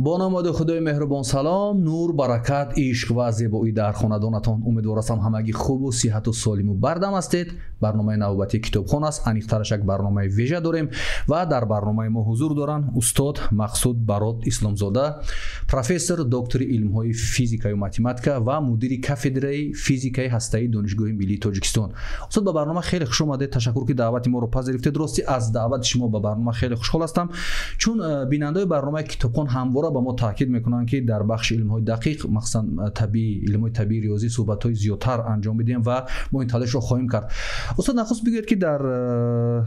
Бо номи Худои меҳрубон салом, нур, баракат, ишқ ва зебоӣ дар хонадонатон. Умедворастам ҳамагӣ хубу сиҳату солиму бардам ҳастед. Барномаи навбатии Китобхон аст. Аниқтараш як барномаи вежа дорем ва дар барномаи мо ҳузур доранд устод Мақсуд Барот Исломзода, профессор, доктори илмҳои физикаю математика ва мудири кафедраи физикаи ҳастаии Донишгоҳи миллии Тоҷикистон. Устод, ба барнома хеле хуш омадед. Ташаккур, ки даъвати моро пазируфтед. Рости, аз даъвати шумо ба барнома хеле хушҳол ҳастам, чун бинандаои барномаи Китобхон ҳамвора ба мо таъкид мекунанд, ки дар бахши илмҳои дақиқ, махсусан табиӣ, илмҳои табиӣ, риёзӣ суҳбатҳои зиёдтар анҷом бидиҳем ва мо ин талошро хоҳем кард. Устод, нахуст бигӯед, ки дар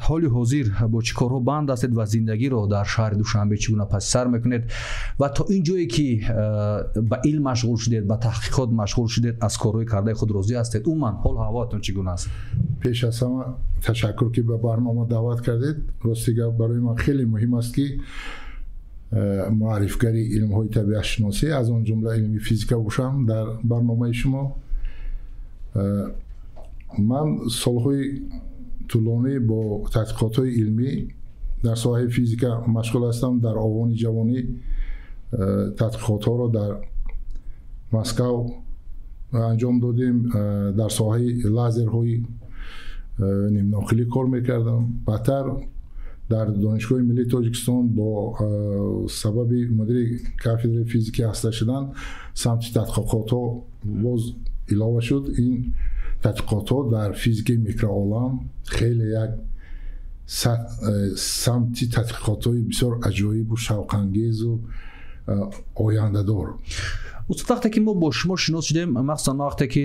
ҳоли ҳозир бо чӣ корҳо банд ҳастед ва зиндагиро дар шаҳри Душанбе чӣ гуна паси сар мекунед ва то ин ҷое ки ба илм машғул шудед, ба таҳқиқот машғул шудед, аз корҳои кардаи худ розӣ ҳастед? Умуман, ҳолу ҳавоатон чӣ гуна аст? Пеш аз ҳама, ташаккур, ки ба барнома даъват кардед. Рости гап, барои ман хеле муҳим аст, ки муаррифгари илмҳои табиатшиносӣ, аз он ҷумла илми физика бошам дар барномаи шумо. Ман солҳои тӯлонӣ бо тадқиқотҳои илмӣ дар соҳаи физика машғул ҳастам. Дар овони ҷавонӣ тадқиқотҳоро дар Москав анҷом додем, дар соҳаи лазерҳои нимноқилӣ кор мекардам. Баъдтар дар Донишгоҳи миллии Тоҷикистон бо сабаби мудири кафедраи физики ҳаста шудан самти тадқиқотҳо боз илова шуд. Ин тадқиқотҳо дар физикаи микроолам хеле як самти тадқиқотҳои бисёр аҷоибу шавқангезу ояндадор. Устод, вақте ки мо бо шумо шинос шудем, махсусан вақте ки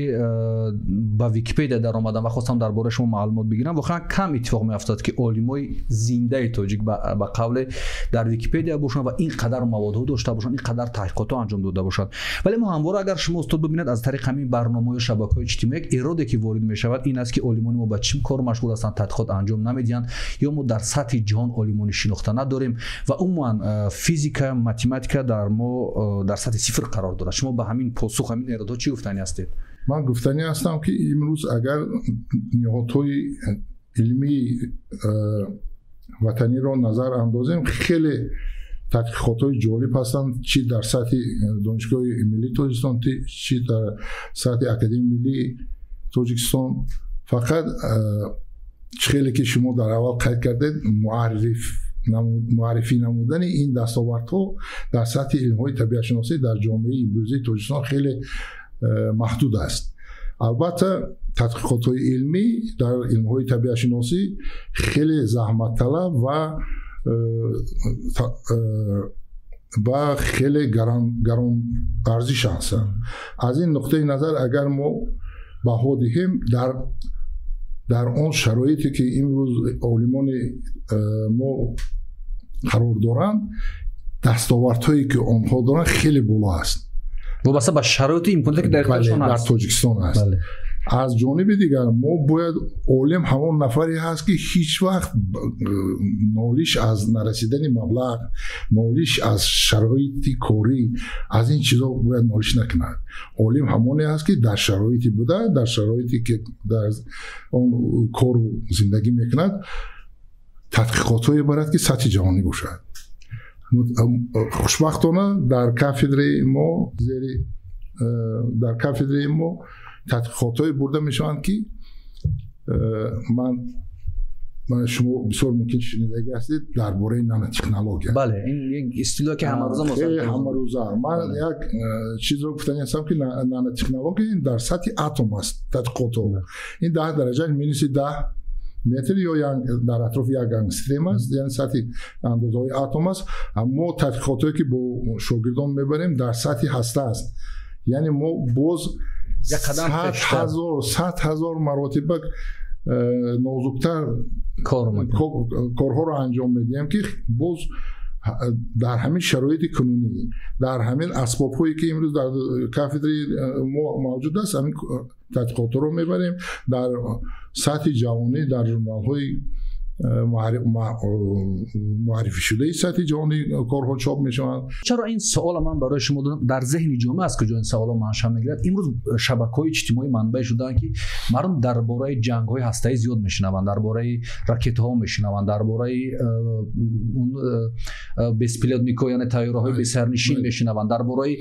ба Википедия даромадам ва хостам дар бораи шумо маълумот бигирам, воқеан кам иттифоқ меафтад, ки олимои зиндаи тоҷик ба қавле дар Википедия бошанд ва ин қадар маводҳо дошта бошанд, ин қадар таҳқиқотҳо анҷом дода бошанд. Вале мо ҳамвора, агар шумо, устод, бибинед, аз тариқи ҳамин барномаҳои шабакаҳои иҷтимоӣ як эроде ки ворид мешавад, ин аст, ки олимони мо ба чӣ кор машғул ҳастанд, тадқиқот анҷом намедиҳанд ё мо дар сатҳи ҷаҳон олимони шинохта надорем ва умуман физика, математика дар мо дар сатҳи сифр қарор дорад. Шумо ба ҳамин посух, ҳамин эродҳо чӣ гуфтанӣ ҳастед? Ман гуфтанӣ ҳастам, ки имрӯз агар ниҳодҳои илмии ватаниро назар андозем, хеле тадқиқотҳои ҷолиб ҳастанд, чӣ дар сатҳи Донишгоҳи миллии Тоҷикистон, чӣ дар сатҳи Академияи миллии Тоҷикистон. Фақат чӣ хеле ки шумо дар аввал қайд кардед, муаррифӣ намудани ин дастовардҳо дар сатҳи илмҳои табиатшиносӣ дар ҷомеаи имрӯзии Тоҷикистон хеле маҳдуд аст. Албатта, тадқиқотҳои илмӣ дар илмҳои табиатшиносӣ хеле заҳматталаб ва хеле гаронарзиш ҳастанд. Аз ин нуқтаи назар агар мо баҳо диҳем, дар он шароите ки имрӯз олимони мо қарор доранд, дастовардҳое ки онҳо доранд, хеле боло аст. Вобаста ба шароити имконоте ки дар ихтиёршон дар Тоҷикистон аст. Аз ҷониби дигар, мо бояд, олим ҳамон нафаре ҳаст, ки ҳеҷ вақт нолиш аз нарасидани маблағ, нолиш аз шароити корӣ, аз ин чизо бояд нолиш накунад. Олим ҳамоне ҳаст, ки дар шароите буда, дар шароите ки дар он кору зиндагӣ мекунад, тадқиқотҳое барад, ки сатҳи ҷаҳонӣ бошад. Хушбахтона, дар кафедраи мо зери дар кафедраи мо тадқиқотҳое бурда мешаванд, ки ман шумо бисёр мумкин шунидагӣ ҳастед дар бораи нанотехнология. Бале, ин як истилоҳе ки ҳамарӯза мо хеле ҳамарӯза. Ман як чизро гуфтанӣ ҳастам, ки нанотехнология ин дар сатҳи атом аст. Тадқиқотҳо ин 10 дараҷаи минуси 10 метр ё дар атрофи як ангстрем аст, яъне сатҳи андозаҳои атом аст. Мо тадқиқотҳое ки бо шогирдон мебарем, дар сатҳи ҳаста аст, яъне мо боз 100 000 маротиба нозуктар корҳоро анҷом медиҳем, ки боз дар ҳамин шароити кунунӣ, дар ҳамин асбобҳое ки имрӯз дар кафедраи мо мавҷуд аст, ҳамин тадқиқотҳоро мебарем, дар сатҳи ҷаҳонӣ, дар журналҳои Муаррифӣ шудаи сатҳи ҷаҳонӣ корҳо чоп мешаванд. Чаро ин савола ман барои шумо додам? Дар зеҳни ҷомеа аз куҷо ин саволо манша мегирад? Имрӯз шабакаҳои иҷтимоӣ манбаъе шудаанд, ки мардум дар бораи ҷангҳои ҳастаӣ зиёд мешунаванд, дар бораи ракетаҳо мешунаванд, дар бораи беспилотникҳо, яъне тайёраҳои бесарнишин мешунаванд, дар бораи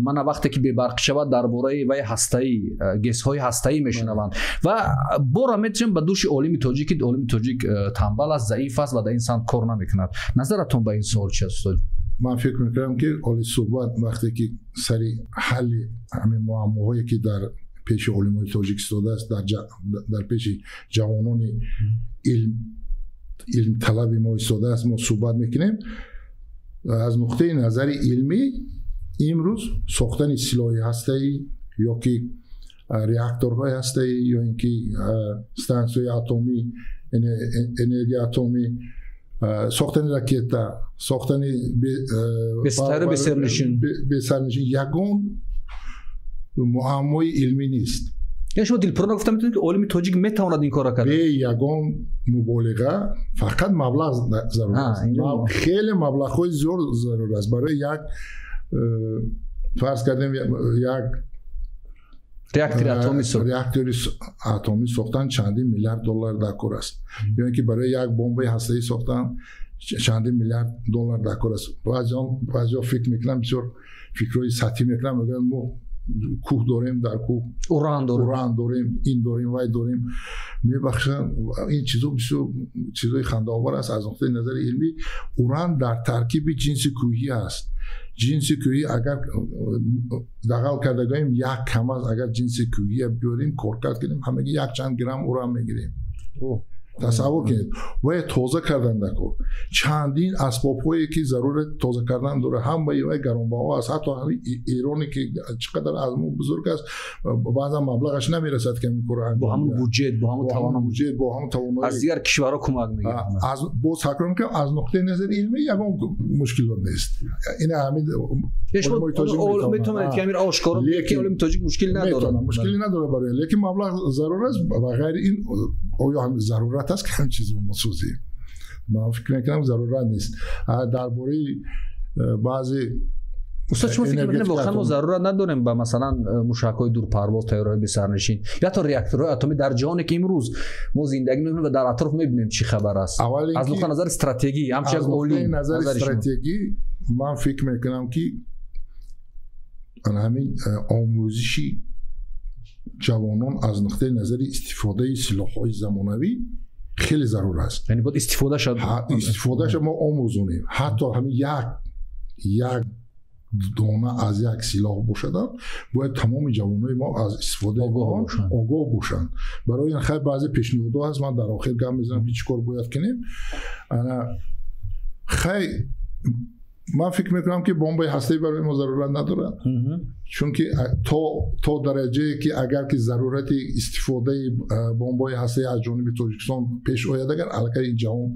мана вақте ки бебарқӣ шавад, дар бораи вай ҳастаӣ, ГЭСҳои ҳастаӣ мешунаванд ва бора метишем ба души олими тоҷик, ки олими тоҷик танбал аст, заиф аст ва дар ин самт кор намекунад. Назаратон ба ин суол чи аст, устод? Ман фикр мекунам, ки оли суҳбат вақте ки сари ҳалли ҳамин муаммоҳое, ки дар пеши олимои тоҷик истодааст, дар пеши ҷавонони илмталаби мо истодааст, мо суҳбат мекунем, аз нуқтаи назари илмӣ имрӯз сохтани силоҳи ҳастаӣ ё ки реакторҳои ҳастаӣ ё ин ки стансияи атомӣ, энергияи атомӣ, сохтани ракета, сохтани бесарнишин ягон муаммои илмӣ нест. Яъне шумо дилпурона гуфта метавонед, ки олими тоҷик метавонад ин корро кард? Бе ягон муболиға, фақат маблағ зарур аст, хеле маблағҳои зиёд зарур аст. Барои як, фарз кардем, як реактори атомӣ. Реактори атомӣ сохтан чандин миллиард доллар дар кор аст, ё ин ки барои як бомбаи ҳастаӣ сохтан чандин миллиард доллар дар кор аст. Баъзеҳо фикр мекунанд, бисёр фикрҳои сатҳӣ мекунанд, мегӯянд, мо кӯҳ дорем, дар кӯҳ уран дорем, уран дорем, ин дорем, вай дорем. Мебахшанд, ин чизо бисёр чизои хандаовар аст. Аз нуқтаи назари илмӣ уран дар таркиби ҷинси кӯҳӣ аст. Ҷинси кӯҳӣ агар дағал карда гӯем, як кам аст. Агар ҷинси кӯҳия биёрем, коркард кунем, ҳамагӣ якчанд грамм уран мегирем. Тасаввур кунед, вай тоза кардан дар кор чандин асбобҳое, ки зарурати тоза кардан дорад, ҳамаи вай гаронбаҳо аст. Ҳатто ҳамин Эроне, ки чӣ қадар аз мо бузург аст, баъзан маблағаш намерасад, ки ҳамин корро бо ҳамон буҷет, бо ҳамон тавоно буҷет, бо ҳамон тавоноӣ аз дигар кишварҳо кӯмак мегирад. Аз боз такрор мекунам, аз нуқтаи назари илмӣ ягон мушкилот нест. Ина ҳамин метавонед ки ҳамин ошкоро, ки олими тоҷик мушкил надорад? Мушкиле надорад барои, лекин маблағ зарур аст. Ва ғайри ин, оё ҳам зарурат аст, ки ҳамин чизро мо созем? Ман фикр мекунам, зарурат нест. Дар бораи баъзе Устод, шумо фикр мекунед, воқеан мо зарурат надорем ба, масалан, мушакҳои дурпарвоз, тайёраҳои бесарнишин ё ҳатто реакторҳои атомӣ дар ҷаҳоне, ки имрӯз мо зиндагӣ мекунем ва дар атроф мебинем, чӣ хабар аст? Аз нуқтаи назари стратегӣ, ҳамчун як олим. Назари стратегӣ ман фикр мекунам, ки ҳамин омӯзиши ҷавонон аз нуқтаи назари истифодаи силоҳҳои замонавӣ хеле зарур аст. Яъне бояд истифода шавад. Истифодаша мо омӯзонем. Ҳатто ҳамин як дона аз як силоҳ бошадам, бояд тамоми ҷавонои мо аз истифодаи он огоҳ бошанд. Барои ин хайр, баъзе пешниҳодҳо ҳаст, ман дар охир гап мезанам, ки чӣ кор бояд кунем. Ана хай, ман фикр мекунам, ки бомбаи ҳастаӣ барои мо зарурат надорад, чунки то дараҷае ки агар ки зарурати истифодаи бомбаи ҳастаӣ аз ҷониби Тоҷикистон пеш ояд, агар аллакай ин ҷаҳон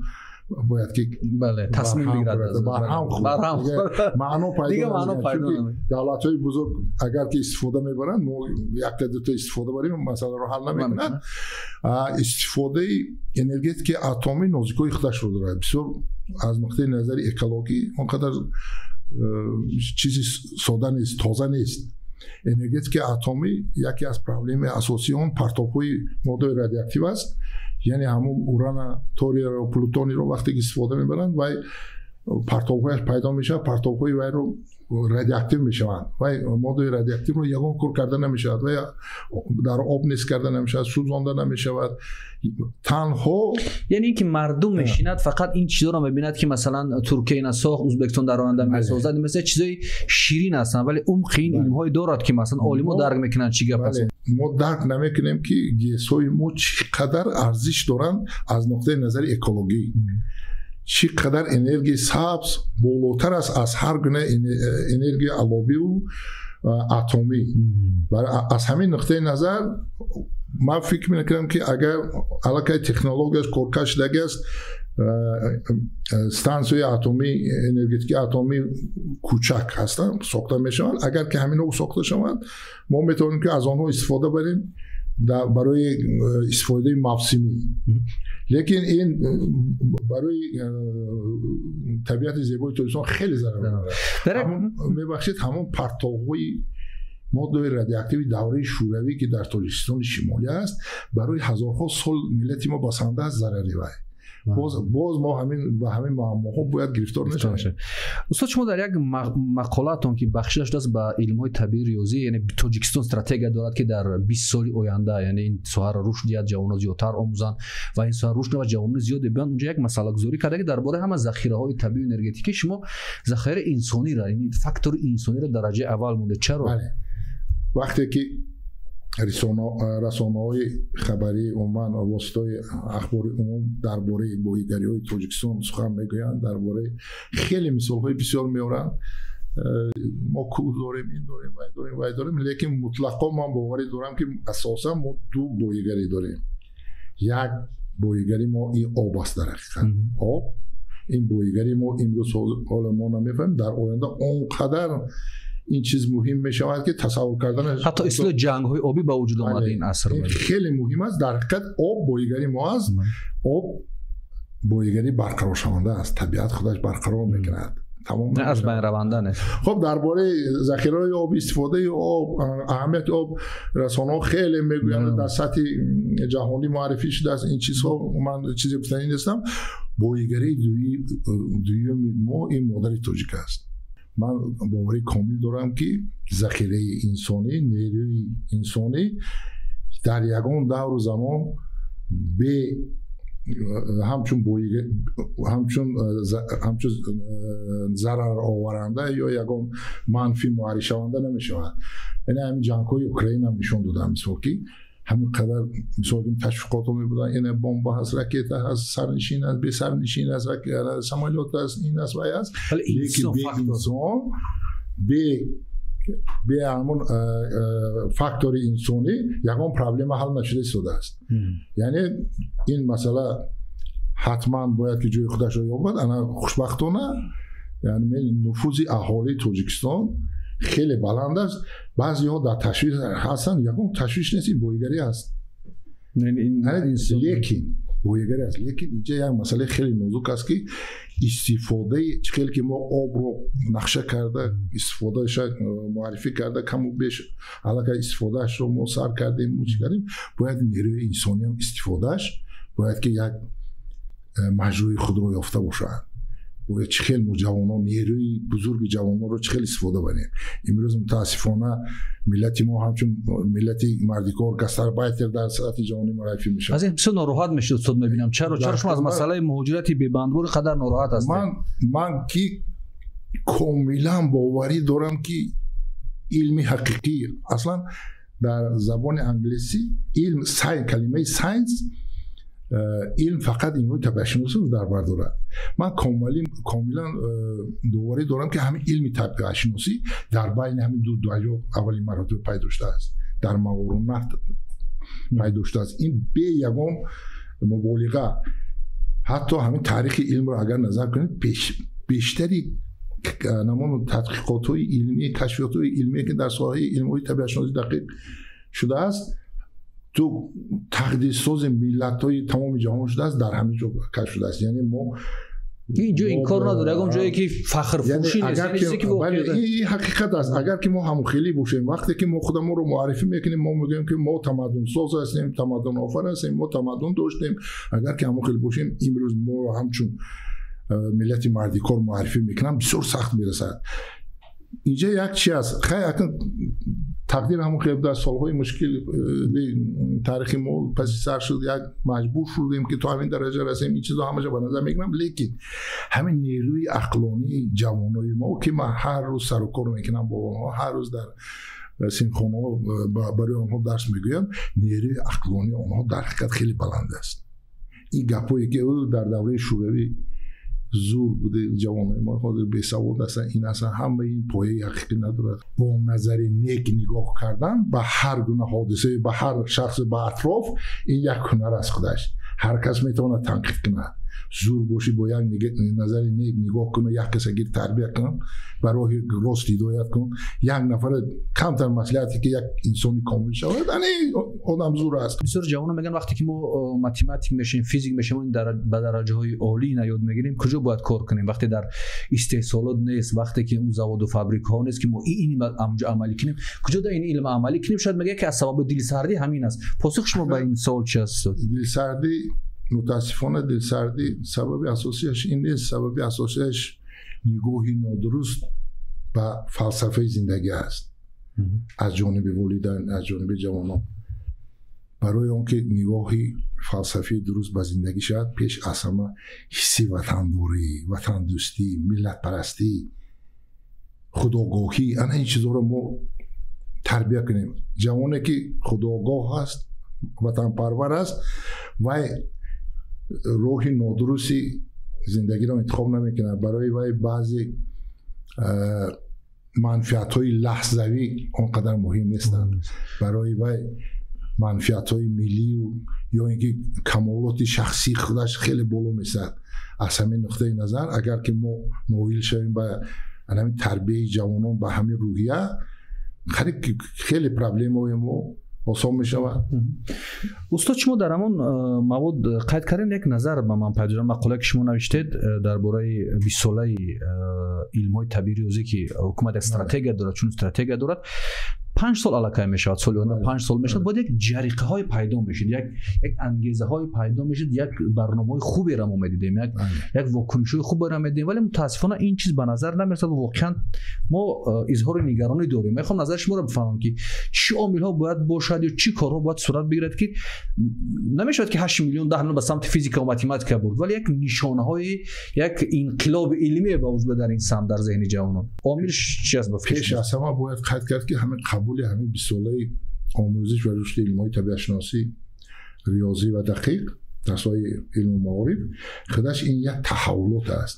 бояд ки тасмим бигирад, барҳам маъно пайдо. Давлатҳои бузург агар ки истифода мебаранд, мо якта дута истифода барем, масъаларо ҳал намекунад. Истифодаи энергетикаи атомӣ нозикиҳои худашро дорад. Бисёр аз нуқтаи назари экологӣ он қадар чизи сода нест, тоза нест. Энергетикаи атомӣ яке аз проблемаи асосии он партобҳои моддаи радиоактив аст, яъне ҳамун урана, торияро, плутониро вақте ки истифода мебаранд, вай партобҳояш пайдо мешавад, партобҳои вайро радиоактив мешаванд. Вай моддаи радиоактивро ягон кор карда намешавад, вай дар об нест карда намешавад, сӯзонда намешавад танҳо. Яъне ин ки мардум мешинад, фақат ин чизоро мебинад, ки масалан Туркия ина сохт, Узбекистон дар оянда месозад, масалан, чизои ширин ҳастанд, вале умқи ин илмҳое дорад, ки масалан олимо дарк мекунанд, чӣ гап аст. Мо дарк намекунем, ки ГЭСҳои мо чӣ қадар арзиш доранд аз нуқтаи назари экологӣ, чӣ қадар энергияи сабз болотар аст аз ҳар гуна энергияи алобиву атомӣ. Аз ҳамин нуқтаи назар ман фикр мекунам, ки агар аллакай технологияш коркард шудагӣ аст, стансияи атомӣ, энергетикии атомӣ кӯчак ҳастанд, сохта мешаванд. Агар ки ҳаминҳо сохта шаванд, мо метавонем, ки аз онҳо истифода барем. Барои истифодаи мавсимӣ, лекин ин барои табиати зебои Тоҷикистон хеле зарар дорад. Мебахшед, ҳамон партовҳои моддаҳои радиоактиви давраи Шӯравӣ, ки дар Тоҷикистони Шимолӣ аст, барои ҳазорҳо сол миллати мо басанда аст зарари вай. Боз мо ба ҳамин муаммоҳо бояд гирифтор нашавем. Устод, шумо дар як мақолаатон, ки бахшида шудааст ба илмҳои табиӣ, риёзӣ, яъне Тоҷикистон стратегия дорад, ки дар 20 соли оянда, яъне ин соҳаро рушд диҳад, ҷавонон зиёдтар омӯзанд ва ин соҳа рушд ва ҷавонони зиёде биёнд, унҷо як масъалагузорӣ карда, ки дар бораи ҳама захираҳои табиию энергетикӣ шумо захираи инсониро, яъне фактори инсониро дараҷаи аввал мондед. Чаро? Вақте ки расонаҳои хабарӣ, умуман воситаҳои ахбори умум дар бораи боигариҳои Тоҷикистон сухан мегӯянд, дар бораи хеле мисолҳои бисёр меоранд, мо кӯҳ дорем, ин дорем, вай дорем, вай дорем, лекин мутлақо ман боварӣ дорам, ки асосан мо ду боигарӣ дорем. Як боигари мо ин об аст. Дар ҳақиқат об ин боигари мо имрӯз ҳоло мо намефаҳмем, дар оянда он қадар ин чиз муҳим мешавад, ки тасаввур кардан, ҳатто истилоҳи ҷангҳои обӣ ба вуҷуд омада ин аср. Хеле муҳим аст. Дар ҳақиқат об боигари мо аст. Об боигари барқароршаванда аст, табиат худаш барқарор мекунад, тамом аз байн раванда нест. Хуб, дар бораи захираҳои об, истифодаи об, аҳамияти об расонаҳо хеле мегӯянд, дар сатҳи ҷаҳонӣ муаррифӣ шудааст ин чизҳо, ман чизе гуфтанӣ нестам. Боигарии дуюми мо ин модари тоҷик аст. Ман боварии комил дорам, ки захираи инсонӣ, нерӯи инсонӣ дар ягон давру замон бе ҳамчун ҳамчун зарароваранда ё ягон манфӣ муаррифшаванда намешавад. Яъне ҳамин ҷангҳои Украина нишон додам, мисол, ки ҳамин қадар, мисол, ташвиқотҳо мебуданд, ина бомба ҳаст, ракета ҳаст, сарнишин аст, бесарнишин аст, самолёт аст, ин аст, вай аст, лекин бе инсон, бе ҳамон фактори инсонӣ ягон проблема ҳал нашуда истодааст. Яъне ин масъала ҳатман бояд ки ҷои худашро ёбад. Ана хушбахтона, яъне нуфузи аҳолии Тоҷикистон хеле баланд аст. Баъзеҳо дар ташвиш ҳастанд, ягон ташвиш нест, ин боигарӣ аст, лекин боигарӣ аст. Лекин инҷа як масъалаи хеле нозук аст, ки истифодаи чӣ хел ки мо обро нақша карда, истифодаша муаррифӣ карда, каму беш аллакай истифодаашро мо сар кардем, чӣ кардем, бояд нерӯи инсониам истифодааш бояд ки як маҷрӯи худро ёфта бошад. Бояд чӣ хел мо ҷавонон, нерӯи бузурги ҷавононро чӣ хел истифода барем. Имрӯз мутаассифона миллати мо ҳамчун миллати мардикор, гастарбайтер дар сатҳи ҷаҳонӣ муаррифӣ мешавад. Аз ин бисёр нороҳат мешуд, устод, мебинам. Чаро шумо аз масъалаи муҳоҷирати бебандбори қадар нороҳат ҳастед? Ман ки комилан боварӣ дорам, ки илми ҳақиқӣ аслан дар забони англисӣ илм, калимаи science, илм фақат илмҳои табиатшиносиро дар бар дорад. Ман комилан боварӣ дорам, ки ҳамин илми табиатшиносӣ дар байни ҳамин ду дарё аввалин маротиба пайдо шудааст, дар Маваруннаҳр пайдо шудааст. Ин бе ягон муболиға. Ҳатто ҳамин таърихи илмро агар назар кунед, бештари намон тадқиқотҳои илмӣ, кашфиётҳои илмие, ки дар соҳаи илмҳои табиатшиносӣ дақиқ шудааст, ту тақдирсози миллатҳои тамоми ҷаҳон шудааст, дар ҳамин ҷо кашф шудааст. Яъне мо ин ҷо инкор надорад, ягон ҷое ки фахрфурӯшӣ нест. Ин ҳақиқат аст. Агар ки мо ҳамхелӣ бошем, вақте ки мо худамонро муаррифӣ мекунем, мо мегӯем, ки мо тамаддунсоз ҳастем, тамаддунофар ҳастем, мо тамаддун доштем. Агар ки ҳамхел бошем, имрӯз моро ҳамчун миллати мардикор муаррифӣ мекунам, бисёр сахт мерасад. Инҷа як чи аст, хай, акн тақдир ҳамон хел дар солҳои мушкили таърихи мо паси сар шуд, як маҷбур шудем, ки то ҳамин дараҷа расем. Ин чизо ҳамаша ба назар мегирам, лекин ҳамин нерӯи ақлонии ҷавонои мо, ки ман ҳар рӯз сару кор мекунам бо онҳо, ҳар рӯз дар синфхонаҳо барои онҳо дарс мегӯям, нерӯи ақлонии онҳо дар ҳақиқат хеле баланд аст. Ин гапҳое ки дар давраи Шӯравӣ зур буде, ҷавонои мо ҳозир бесавод ҳастанд, ин ҳастанд, ҳамаи ин пояи ҳақиқӣ надорад. Бо назари нек нигоҳ кардан ба ҳар гуна ҳодисае, ба ҳар шахс, ба атроф, ин як ҳунар аст худаш. Ҳар кас метавонад танқид кунад. Зур бошӣ, бо як назари нек нигоҳ куну, як каса гир тарбия кун, ба роҳи рост ҳидоят кун, як нафара камтар маслиҳате ки як инсони комил шавад, ани одам зур аст. Бисёр ҷавонон мегӯянд, вақте ки мо математик мешавем, физик мешавем, ба дараҷаҳои олӣ ина ёд мегирем, куҷо бояд кор кунем? Вақте дар истеҳсолот нест, вақте ки он заводу фабрикаҳо нест, ки мо ин илм амалӣ кунем, куҷо дар ин илм амалӣ кунем? Шояд мегӯяд, ки аз сабаби дилсардӣ ҳамин аст. Посухи шумо ба ин савол чи аст? Дилсардӣ, мутаассифона, дилсардӣ сабаби асосияш ин нест. Сабаби асосияш нигоҳи нодуруст ба фалсафаи зиндагӣ аст аз ҷониби волидайн, аз ҷониби ҷавонон. Барои он ки нигоҳи фалсафии дуруст ба зиндагӣ шавад, пеш аз ҳама ҳисси ватандорӣ, ватандӯстӣ, миллатпарастӣ, худогоҳӣ, ана ин чизҳоро мо тарбия кунем. Ҷавоне ки худогоҳ аст, ватанпарвар аст, вай роҳи нодурусти зиндагиро интихоб намекунад. Барои вай баъзе манфиатҳои лаҳзавӣ он қадар муҳим нестанд. Барои вай манфиатҳои миллию ё ин ки камолоти шахсии худаш хеле боло месад. Аз ҳамин нуқтаи назар, агар ки мо ноил шавем ба ҳамин тарбияи ҷавонон, ба ҳамин рӯҳия, хеле проблемаҳои мо осон мешавад. Устод, шумо дар ҳамон мавод қайд кардем, як назар ба ман пайдо шуд, мақола ки шумо навиштед дар бораи 20-солаи илмҳои табиӣ риёзӣ, ки ҳукумат як стратегия дорад, чун стратегия дорад, 5 сол аллакай мешавад, соли оянда 5 сол мешавад, бояд як ҷариқаҳое пайдо мешуд, як ангезаҳое пайдо мешуд, як барномаҳои хуберо мо медидем, як вокунишҳои хуберо медидем, вале мутаассифона ин чиз ба назар намерасад. Воқеан мо изҳори нигаронӣ дорем. Мехоҳам назари шуморо бифаҳмам, ки чӣ омилҳо бояд бошад ё чӣ корҳо бояд сурат бигирад, ки намешавад ки 8 миллион, 10 миллион ба самти физика ва математика бурд, вале як нишонаҳои як инқилоби илмие ба вуҷуд дар ин самт дар зеҳни ҷавонон. Омилш чи аст ба фикри Пеш аз ҳама бояд қайд кард, ки ҳамин қабули ҳамин 20-солаи омӯзиш ва рушди илмҳои табиатшиносӣ, риёзӣ ва дақиқ дар соҳаи илму маориф худаш ин як таҳаввулот аст,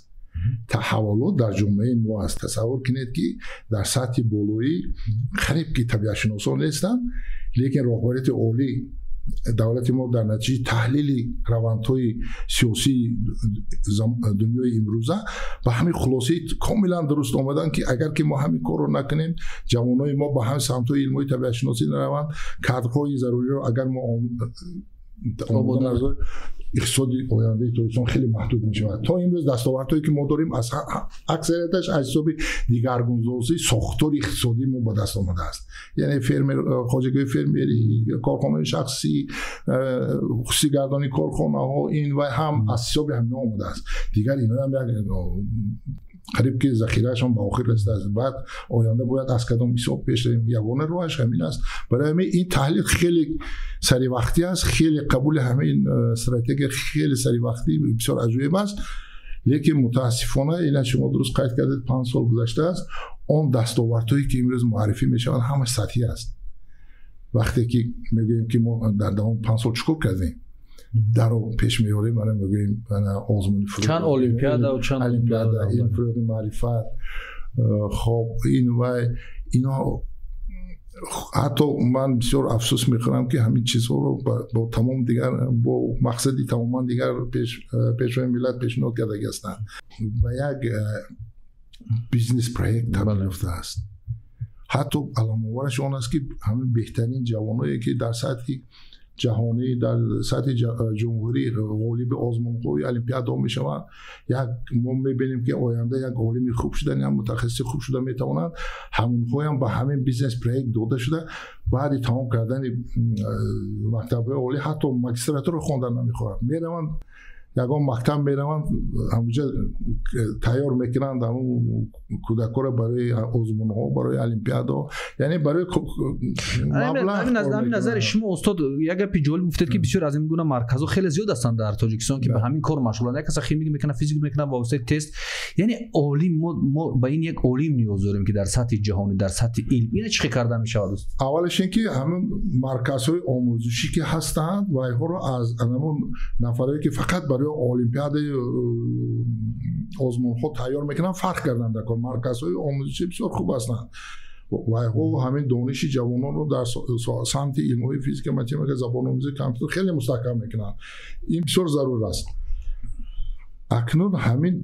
таҳаввулот дар ҷомеаи мо аст. Тасаввур кунед, ки дар сатҳи болоӣ қариб ки табиатшиносон нестанд, лекин роҳбарияти олии давлати мо дар натиҷаи таҳлили равандҳои сиёсии дунёи имрӯза ба ҳамин хулосаи комилан дуруст омаданд, ки агар ки мо ҳамин корро накунем, ҷавонони мо ба ҳамин самтҳои илмҳои табиатшиносӣ нараванд, кадрҳои заруриро агар мо омода назорем, иқтисоди ояндаи Тоҷикистон хеле маҳдуд мешавад. То имрӯз дастовардҳое ки мо дорем, аз аксарияташ аз ҳисоби дигаргунсозии сохтори иқтисодии мо ба даст омадааст, яъне фермер, хоҷагиҳои фермерӣ, корхонаҳои шахсӣ, хусусигардонии корхонаҳо, ин ва ҳам аз ҳисоби ҳамино омадааст. Дигар иноам як қариб ки захираашон ба охир расидааст. Баъд оянда бояд аз кадом ҳисоб пеш равем? Ягона роҳаш ҳамин аст. Барои ҳамин ин таҳлил хеле саривақтӣ аст, хеле қабули ҳамин стратегия хеле саривақтӣ, бисёр аҷоиб аст. Лекин мутаассифона, ина шумо дуруст қайд кардед, 5 сол гузаштааст, он дастовардҳое ки имрӯз муаррифӣ мешаванд, ҳамаш сатҳӣ аст. Вақте ки мегӯем, ки мо дар давоми 5 сол чӣ кор кардем, даро пеш меорем, ана мегӯем, ана озмуни чанд олимпиада, чанд олимпиада, илм фурӯғи маърифат, хоб, ин вай ино. Ҳатто ман бисёр афсӯс мехӯрам, ки ҳамин чизҳоро бо тамом дигар, бо мақсади тамоман дигар пешвои миллат пешниҳод кардаги ҳастанд, ба як бизнес проект табдил ёфтааст. Ҳатто аламовараш он аст, ки ҳамин беҳтарин ҷавоное, ки дар сатҳи ҷаҳонӣ, дар сатҳи ҷумҳурӣ ғолиби озмунҳои олимпиадаҳо мешаванд, як мо мебинем, ки оянда як олими хуб шудан, як мутахассиси хуб шуда метавонанд, ҳамонҳоям ба ҳамин бизнес проект дода шуда, баъди тамом кардани мактабҳои олӣ ҳатто магистратура хондан намехоҳанд, мераванд ягон мактаб, мераванд, ҳамуҷа тайёр мекунанд ҳамун кӯдакҳоро барои озмунҳо, барои олимпиадаҳо, яъне барои маблағ. Назари шумо, устод, як гапи ҷолиб гуфтед, ки бисёр аз ин гуна марказҳо хеле зиёд ҳастанд дар Тоҷикистон, ки ба ҳамин кор машғуланд. Як каса химик мекунад, физик мекунад, ба воситаи тест. Яъне олим, мо ба ин як олим ниёз дорем, ки дар сатҳи ҷаҳонӣ, дар сатҳи илм. Ина чӣ хел карда мешавад? Аввалаш ин ки ҳамин марказҳои омӯзишӣ ки ҳастанд, вайҳоро аз ҳамон нафарое, ки фақат барои олимпиадаи озмунҳо тайёр мекунанд, фарқ карданд дар кор. Марказҳои омӯзишӣ бисёр хуб ҳастанд. Вайҳо ҳамин дониши ҷавононро дар самти илмҳои физика, математика, забономӯзӣ, компютер хеле мустаҳкам мекунанд. Ин бисёр зарур аст. Акнун ҳамин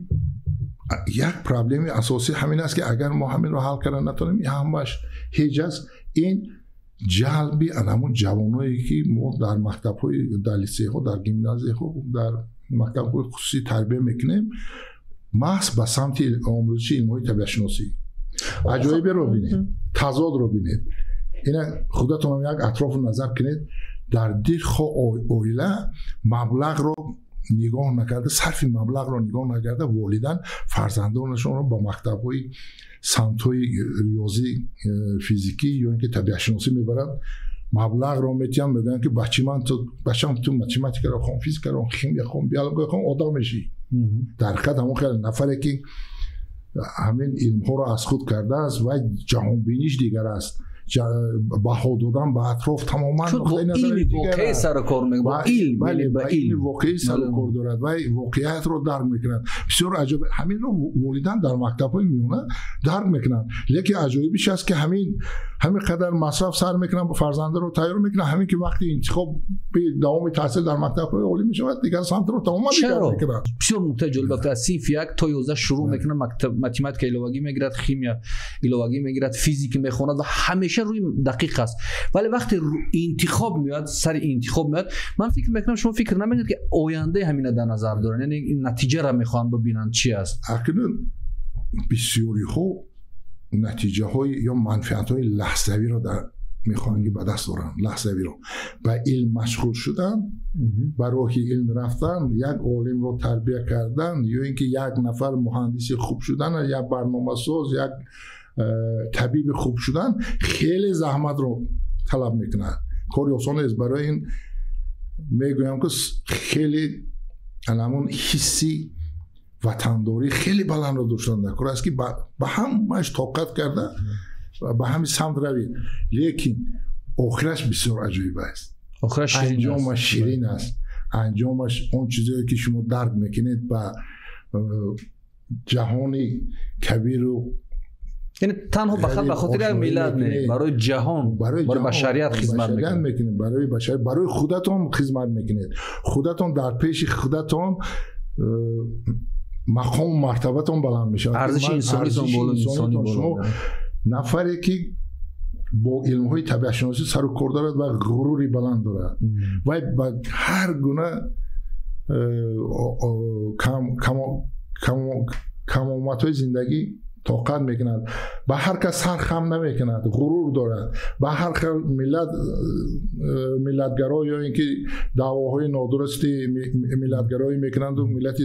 як проблеми асосӣ ҳамин аст, ки агар мо ҳаминро ҳал карда натонем, ҳамааш ҳеҷ аст. Ин ҷалби ҳамон ҷавоное, ки мо дар мактабҳои, дар литсейҳо, дар гимназияҳо, дар мактабҳои хусусӣ тарбия мекунем, маҳз ба самти омӯзиши илмҳои табиатшиносӣ. Аҷоиберо бинед, тазодро бинед. Ина худатонам як атрофу назар кунед, дар дилхоҳ оила маблағро нигоҳ накарда, сарфи маблағро нигоҳ накарда, волидан фарзандонашонро ба мактабҳои самтҳои риёзӣ, физикӣ ё ин ки табиатшиносӣ мебаранд, маблағро метиҳанд, мегӯянд, ки бачи ман, ту бачам, ту математикаро хон, физикаро хон, химия хон, биология хон, одам мешӣ. Дар ҳақиқат ҳамон хеле нафаре, ки ҳамин илмҳоро аз худ кардааст, вай ҷаҳонбиниш дигар аст, баҳо додан ба атроф тамоман нуқтаи назари дигар аст. Сару кор мекунад. Илм, бале, ба илми воқеӣ сару кор дорад ва воқеиятро дарк мекунад. Бисёр аҷоиб, ҳаминро волидан дар мактабҳои миёна дарк мекунанд. Лекин аҷоибиш аст, ки ҳамин қадар масраф сар мекунанд, фарзандро тайёр мекунанд, ҳамин ки вақти интихоб давоми таҳсил дар мактабҳои олӣ мешавад, дигар самтро тамоман дигар мекунанд. Бисёр нуктаи ҷолиб аст. Аз синфи 1 то 11 шурӯъ мекунад, математика иловагӣ мегирад, химия иловагӣ мегирад, физика мехонад ва ҳамеша рӯи дақиқ аст. Вале вақте интихоб меояд, сари интихоб меояд, ман фикр мекунам, шумо фикр намекунед, ки ояндаи ҳамина дар назар доранд, яъне натиҷаро мехоҳанд бибинанд, чи аст? Акнун бисёриҳо натиҷаҳои ё манфиатҳои лаҳзавиро дар мехоҳанд, ки ба даст оранд лаҳзавиро. Ба илм машғул шудан, ба роҳи илм рафтан, як олимро тарбия кардан ё ин ки як нафар муҳандиси хуб шудан, як барномасоз, як табиби хуб шудан хеле заҳматро талаб мекунад, кори осон нест. Барои ин мегӯям, ки хеле ҳамон ҳисси ватандорӣ хеле баландро доштан дар кор аст, ки ба ҳамааш тоқат карда ба ҳамин самт равед. Лекин охираш бисёр аҷоиб аст, анҷомаш ширин аст, анҷомаш он чизое, ки шумо дарк мекунед ба ҷаҳони кабиру Яъне танҳо ба хотири як миллат не, барои ҷаҳон, барои башарият хизмат мекунед, барои башарият, барои худатон хизмат мекунед. Худатон дар пеши худатон мақому мартабатон баланд мешавад. Арзиши инсонитон боло. Шумо нафаре, ки бо илмҳои табиатшиносӣ сару кор дорад ва ғурури баланд дорад, вай ба ҳар гуна камоматҳои зиндагӣ тоқат мекунад, ба ҳар кас сар хам намекунад, ғурур дорад, ба ҳар хел миллат, миллатгаро ё ин ки даъвоҳои нодурусти миллатгароӣ мекунанду миллати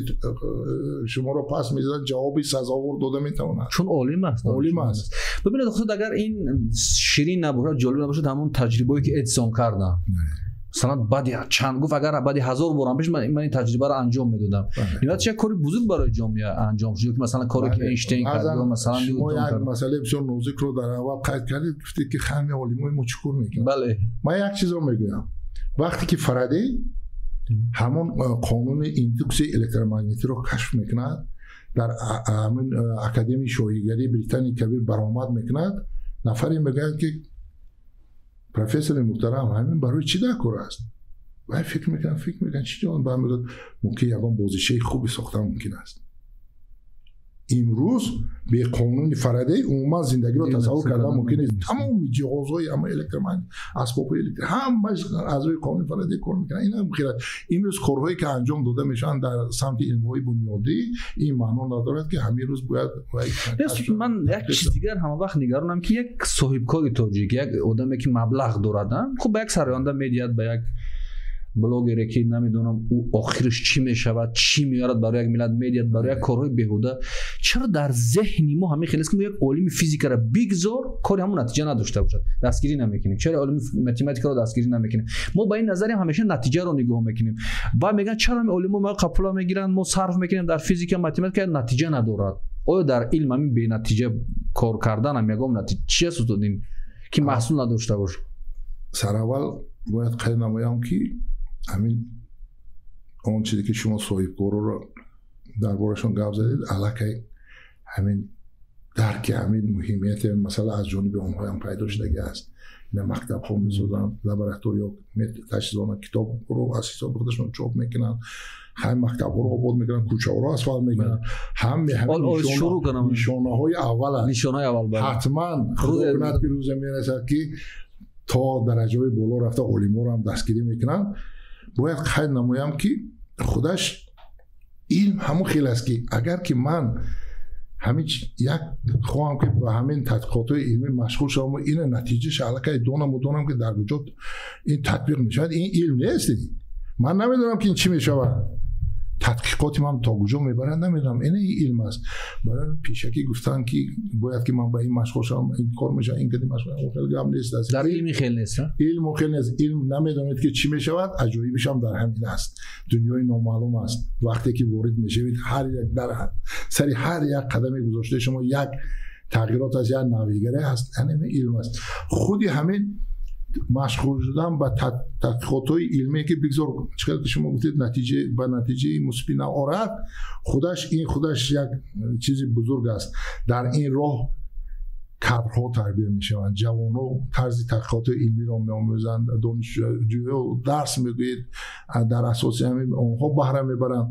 шуморо пас мезанад, ҷавоби сазовор дода метавонад. Чун олим аст. Олим аст. Бибинед, худ агар ин ширин набошад, ҷолиб набошад, ҳамон таҷрибое, ки Эдисон карданд, масалан, баъди чанд гуфт, агар баъди 1000 борам пеш ман ин таҷрибаро анҷом медодам. Ниҳоят як кори бузург барои ҷомеа анҷом шуд, ки масалан коре, ки Эйнштейн кард ё масалан Шумо як масъалаи бисёр нозикро дар аввал қайд кардед, гуфтед, ки ҳамаи олимои мо чӣ кор мекунанд. Ман як чизро мегӯям: вақте ки Фарадей ҳамон қонуни индуксияи электромагнитиро кашф мекунад, дар ҳамин Академияи шоҳигарии Британияи Кабир баромад мекунад, нафаре мегӯяд, ки профессори муҳтарам, ҳамин барои чӣ дар кор аст? Вай фикр мекунад, фикр мекунад, чӣ ҷавоб? Баъд мегӯяд: мумкин ягон бозичаи хуби сохтан мумкин аст. Имрӯз бе қонуни Фарадей умуман зиндагиро тасаввур кардан мумкин нест. Тамоми ҷиҳозҳои ҳама электромагнит, асбобҳои электр, ҳамааш аз рӯи қонуни Фарадей кор мекунанд. Ин ҳам хеле имрӯз корҳое, ки анҷом дода мешаванд дар самти илмҳои бунёдӣ, ин маъно надорад, ки ҳамин рӯз бояд Ман як чиз дигар ҳама вақт нигаронам, ки як соҳибкори тоҷик, як одаме, ки маблағ дорад, хуб, ба як сароянда медиҳад, ба як блогере, ки намедонам ӯ охираш чӣ мешавад, чӣ меорад барои як миллат, медиҳад барои як корҳои беҳуда. Чаро дар зеҳни мо ҳамин хел аст, ки мо як олими физикаро бигзор кори ҳамон натиҷа надошта бошад, дастгирӣ намекунем? Чаро олими математикаро дастгирӣ намекунем? Мо ба ин назарем ҳамеша натиҷаро нигоҳ мекунем ва мегӯянд: чаро ҳамин олимо ма пула мегиранд, мо сарф мекунем дар физика, математика, натиҷа надорад? Оё дар илм ҳамин бенатиҷа кор карданам ягон натиҷа чи аст, устод, ин ки маҳсул надошта бошад? Сараввал бояд қайд намоям, ки ҳамин он чизе, ки шумо соҳибкороро дар борашон гап задед, аллакай ҳамин дарки ҳамин муҳимияти масъала аз ҷониби онҳоям пайдо шудагӣ аст. Ина мактабҳо месозанд, лабораториё таҷҳизонанд, китобро аз ҳисоби худашон чоп мекунанд, ҳам мактабҳоро обод мекунанд, кӯчаҳоро асфалт мекунанд. Ҳаме нишонаҳои аввал аст. Ҳатман худо кунад, ки рӯзе мерасад, ки то дараҷаҳои боло рафта олиморо ҳам дастгирӣ мекунанд. Бояд қайд намоям, ки худаш илм ҳамон хел аст, ки агар ки ман ҳамин як хоҳам, ки ба ҳамин тадқиқотҳои илмӣ машғул шавам, ина натиҷаша аллакай донаму донам, ки дар куҷо ин татбиқ мешавад, ин илм нест. Ман намедонам, ки ин чӣ мешавад, тадқиқоти ман то куҷо мебарад, намедонам. Ина илм аст. Барои пешакӣ гуфтан, ки бояд ки ман ба ин машғул шавам, ин кор мешавад, ин кади машғул, хеле гап нест. Дар илми хел нест. Илму хел нест. Илм намедонед, ки чӣ мешавад. Аҷоибишам дар ҳамин аст, дунёи номаълум аст. Вақте ки ворид мешавед, ҳар як дар сари ҳар як қадами гузоштаи шумо як тағйирот аст, як навигарӣ аст. Ҳамин илм аст. Худи ҳамин машғул шудан ба тадқиқотҳои илмие, ки бигзор, чӣ қадр ки шумо гуфтед, натиҷа ба натиҷаи мусбӣ наорад, худаш ин худаш як чизи бузург аст. Дар ин роҳ кадрҳо тарбия мешаванд, ҷавонҳо тарзи тадқиқоти илмиро меомӯзанд, донишҷӯё дарс мегӯед, дар асоси ҳамин онҳо баҳра мебаранд.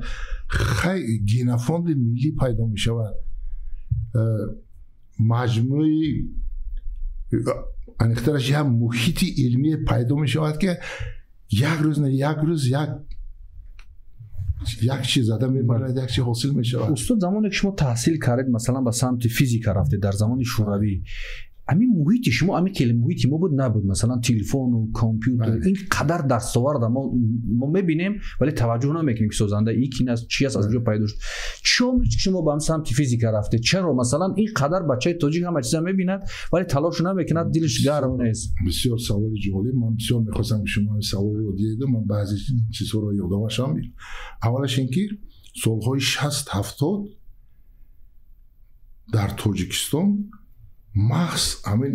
Хай, генофонди миллӣ пайдо мешавад, маҷмӯи аниқтараш як муҳити илмие пайдо мешавад, ки як рӯз не, як рӯз як чиз зада мебарад, як чиз ҳосил мешавад. Устод, замоне ки шумо таҳсил кардед, масалан, ба самти физика рафтед дар замони Шӯравӣ, ҳамин муҳити шумо ҳамин ки муҳити мо буд, набуд, масалан, телефону компютер, ин қадар дастоварда мо мебинем, вале таваҷҷӯҳ намекунем, ки созанда ин кин аст, чи аст, аз куҷо пайдо шуд. Чӣ омед, ки шумо ба ҳам самти физика рафтед? Чаро, масалан, ин қадар бачаи тоҷик ҳама чиза мебинад, вале талош намекунад, дилаш гарм нест? Бисёр саволи ҷолиб. Ман бисёр мехостам, ки шумо ин саволро диҳед, ман баъзе чизҳоро ёдовар шавам. Аввалаш ин ки солҳои 60-70 дар Тоҷикистон маҳз ҳамин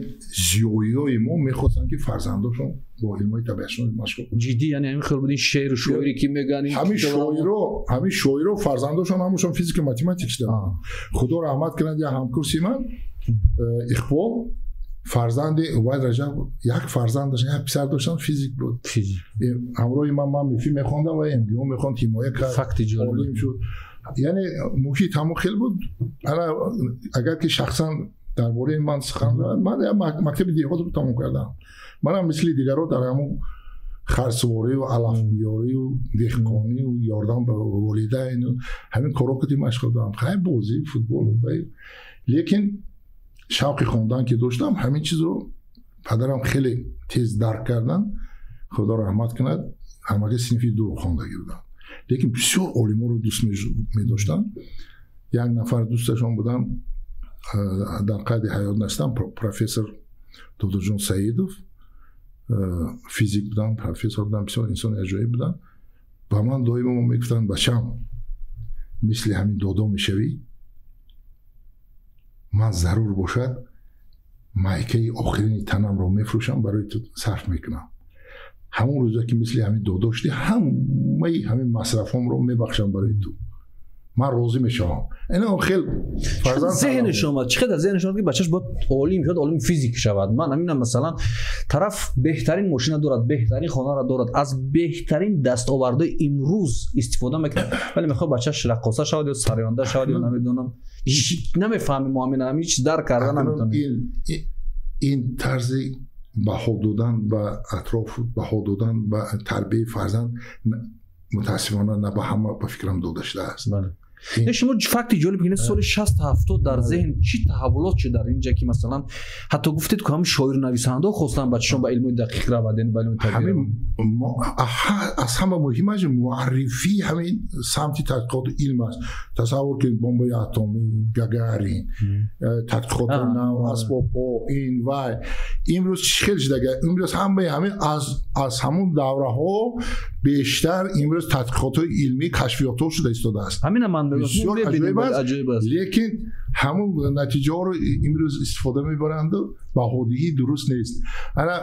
зиёиҳои мо мехостанд, ки фарзандошон бо илмҳои табиатшиносӣ машғул. Ҷиддӣ, яъне ҳамин хел буд, ин шеъру шоире ки мегӯянд? Ҳамин шоиро фарзандошон ҳамашон физика, математик шуданд. Худо раҳмат кунад, як ҳамкурси ман Иқбол, фарзанди Убайд Раҷаб, як фарзанд доштан, як писар доштан, физик буд. Ҳамроҳи ман МИФИ мехондам ва МГУ мехонд, ҳимоя кард, олим шуд. Яъне муҳит ҳамон хел буд. Ана агар ки шахсан дар бораи ман сухан, ман як мактаби деҳотро тамом кардам. Манам мисли дигарро дар ҳамон харсуворию алафбиёрию деҳқонию ёрдам ба волидайну ҳамин корҳо кати машғул будам. Хай, бозӣ, футбол, лекин шавқи хондан ки доштам, ҳамин чизро падарам хеле тез дарк карданд, худо раҳмат кунад. Ҳамаги синфи дуро хондагӣ будам, лекин бисёр олиморо дӯст медоштам. Як нафар дӯсташон будам, дар қайди ҳаёт нестам, профессор Додоҷон Саидов, физик буданд, профессор буданд, бисёр инсони аҷоиб буданд. Ба ман доимо мегуфтанд: «Бачам, мисли ҳамин додо мешавӣ, ман зарур бошад, майкаи охирини танамро мефурӯшам, барои ту сарф мекунам. Ҳамон рӯза ки мисли ҳамин додо шудӣ, ҳамаи ҳамин масрафҳомро мебахшам барои ту, ман розӣ мешавам». Ина хел. Зеҳнаш омад, чӣ қадар зеҳнаш омад, ки бачаш бояд олим шавад, олими физик шавад? Ман ҳаминам, масалан, тараф беҳтарин мошина дорад, беҳтарин хонаро дорад, аз беҳтарин дастовардҳои имрӯз истифода мекунад, вале мехоҳад бачаш раққоса шавад ё сароянда шавад ё намедонам. Намефаҳмем мо ҳамин, ҳамин чиз дарк карда наметавонем. Ин тарзи баҳо додан ба атроф, баҳо додан ба тарбияи фарзанд, мутаассифона, на ба ҳама, ба фикрам, дода шудааст. Шумо факти ҷолиб ки соли 60-70 дар зеҳн чӣ таҳаввулот шуд дар инҷа, ки масалан, ҳатто гуфтед, ки ҳамин шоиру нависандаҳо хостанд бачашон ба илмои дақиқ равад, яъне ба илми табиӣ. Аз ҳама муҳимаш муаррифии ҳамин самти тадқиқоти илм аст. Тасаввур кунед, бомбаи атомӣ, Гагарин, тадқиқоти нав, асбобҳо, ин вай. Имрӯз чӣ хел шудага? Имрӯз ҳамаи ҳамин аз ҳамун давраҳо бештар имрӯз тадқиқотҳои илмӣ, кашфиётҳо шуда истодааст. Ҳамина ман. Бисёр аҷоиб аст, лекин ҳамун натиҷаҳоро имрӯз истифода мебаранду баҳодиҳӣ дуруст нест. Ана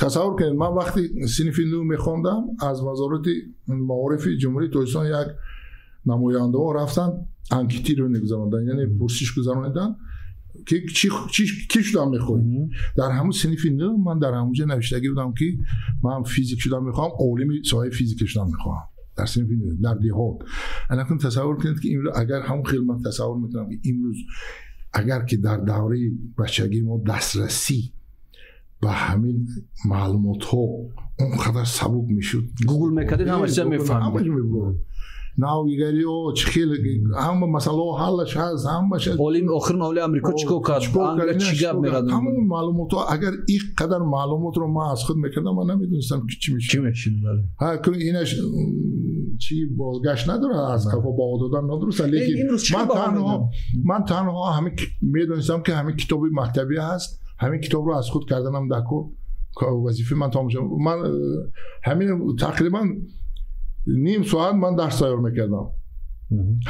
тасаввур кунед, ман вақти синфи нӯ мехондам, аз Вазорати маорифи Ҷумҳурии Тоҷикистон як намояндаҳо рафтанд, анкетирование гузаронданд, яъне пурсиш гузарониданд. Ки чӣ шудан мехоҳӣ? Дар ҳамун синфи 9 ман дар ҳамунҷо навиштагӣ будам, ки ман физик шудан мехоҳам, олими соҳаи физика шудан мехоҳам. Дар синфи 9 дар деҳот. Акнун тасаввур кунед, ки имрӯз агар ҳамун хел ман тасаввур мекунам, ки имрӯз агар ки дар давраи бачагии мо дастрасӣ ба ҳамин маълумотҳо он қадар сабук мешуд, гугл мекардед, ҳама чиза мефаҳмид. Навигариҳо чӣ хеле, ҳама масъалаҳо ҳаллаш ҳаст, ҳамааш. Олим охирин оли Амрико чӣ кор кард, Англия чӣ гап мерад, тамоми маълумотҳо. Агар ин қадар маълумотро ман аз худ мекардам, ман намедонистам ки чӣ мешуд. Чӣ мешуд, бале. Ҳа, инаш чӣ бозгашт надорад, аз қафо ба додан нодуруст, лекин ман танҳо ҳамин медонистам, ки ҳамин китоби мактабӣ ҳаст, ҳамин китобро аз худ карданам дар кор вазифаи ман тамом шуд. Ман ҳамин тақрибан ним соат ман дарс тайёр мекардам,